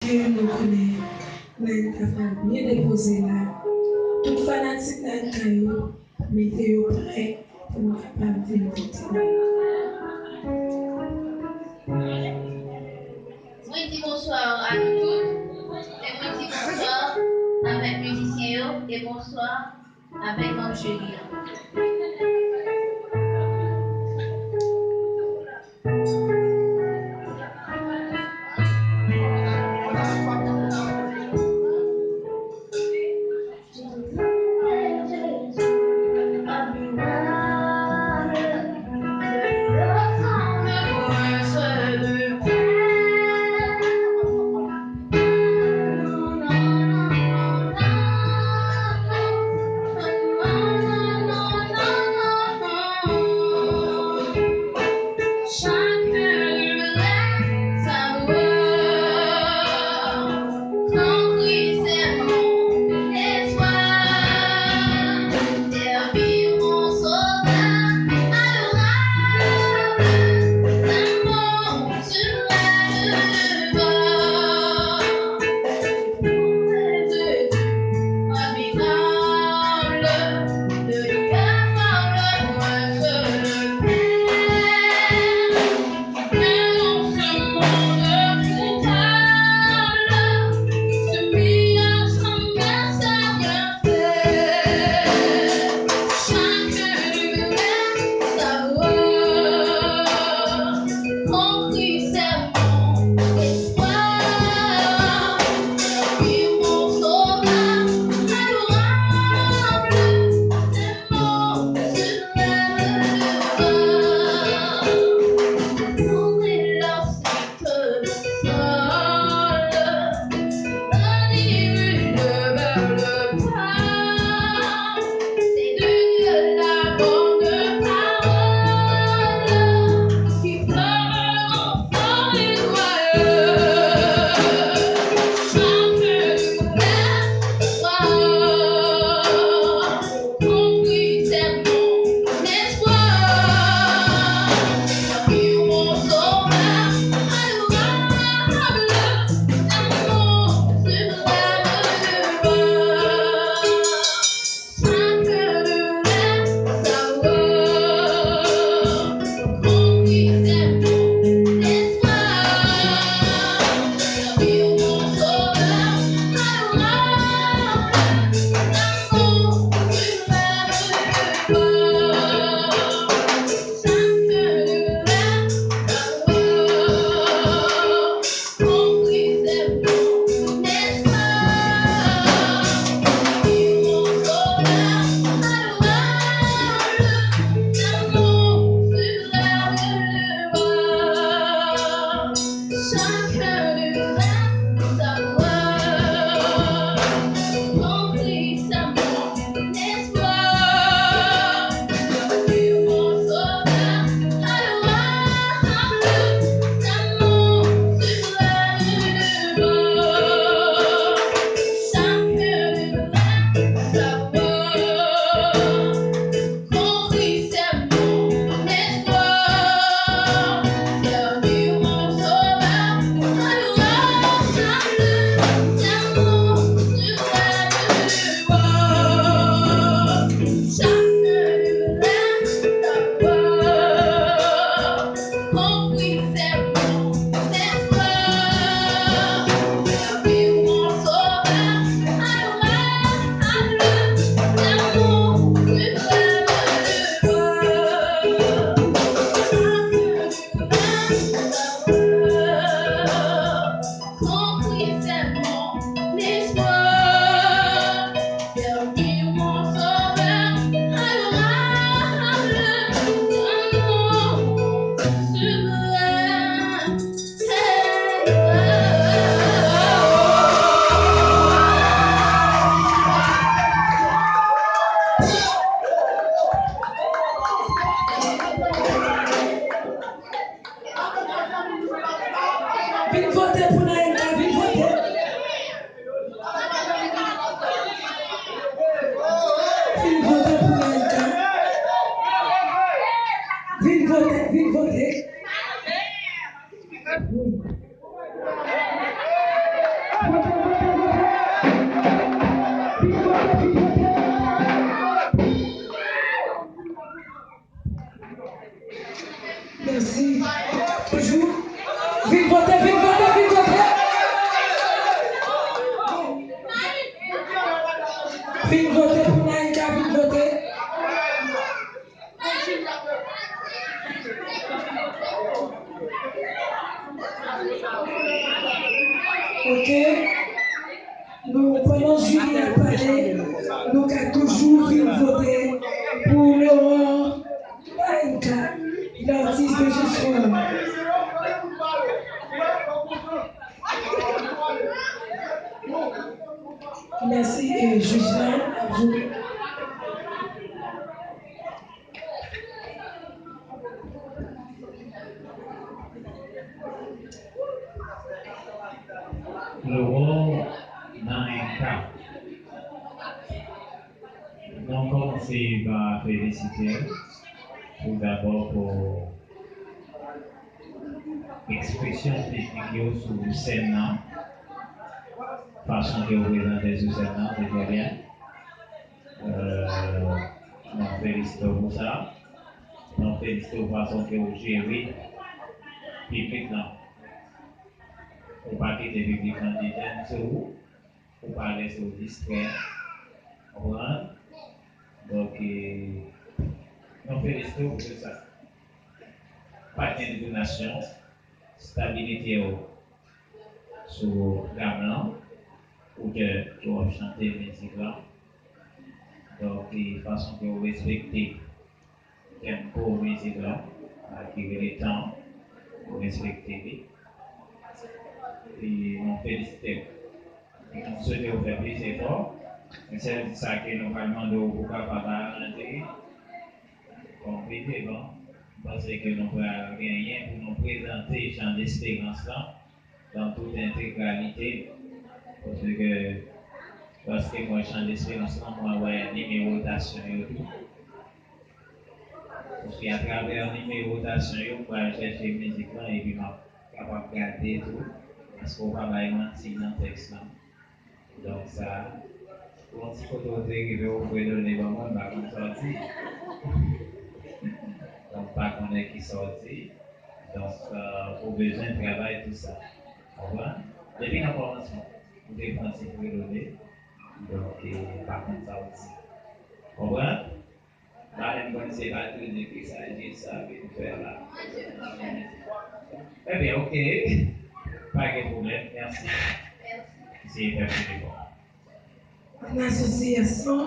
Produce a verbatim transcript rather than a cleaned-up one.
Ke nou konnen Naïka pral byen depoze la. Tout fanatik Naïka yo, mete yo prè pou nou kapab vin fete. Mwen di bonswa a nou tout, e mwen di bonswa avèk mizisyen yo, e bonswa avèk manm jiri an. Vote, vote, vote. Vin vote, vin vote. Mèsi. Bonjou. Vin vote, vin vote, vin vote. Vin vote pou Naïka, vin vote. Ok. Nou, pandan Julie ap pale, nou ka toujou vin vote pou Laurent Naïka, l'artiste de ce soir. Mèsi, e, jij la ap jwe. Laurent Naïka. Nou kòmanse pa felisite l tou dabò pou ekspresyon fizik yo sou sèn nan, fason ke yo prezante sou sèn nan, se trè byen. Euh, nou felisite w pou sa. Nou felisite w fason ke w jere piblik lan. Ou pa kite piblik lan detenn sou ou. Ou pa lese w distrè. Konprann? Donk, e, nou felisite w pou sa. Pa t gen detonasyon, stabilite w sou gam lan, otè ke w ap chante mizik lan. Donk, e fason ke w respekte tenpo mizik la, a, ki rele tan, ou respekte li. E nou felisite w. E nou swete w fè plis efò. Men sèl sa ke nou pral mande w pou w kapab aranje konpletman. M panse ke nou pral genyen pou nou prezante Chan Desperans lan dans toute intégralité, paske, paske mwen Chan Desperans lan, mwen wè nimewotasyon yo tou. Paske atravè nimewotasyon yo, m pral chèche mizik lan epi m ap kapab gade tou, paske w pa bay manti nan tèks lan. Donk sa, yon ti kote w te rive, ou fredone ban mwen, m pa konn sa w di. Donk, m pa konnen ki sa w di. Donk, euh, ou bezwen travay tou sa. Konprann? Depi nan kòmansman, ou te pran ti fredone. Donk, e, m pa konn sa w di. Konprann? M pa menm konn se pa tou di ki sa, di sa, vin fè la. Ebyen, oke. Pa gen pwoblèm. Mèsi. Eseye fè plis efò. An asosyasyon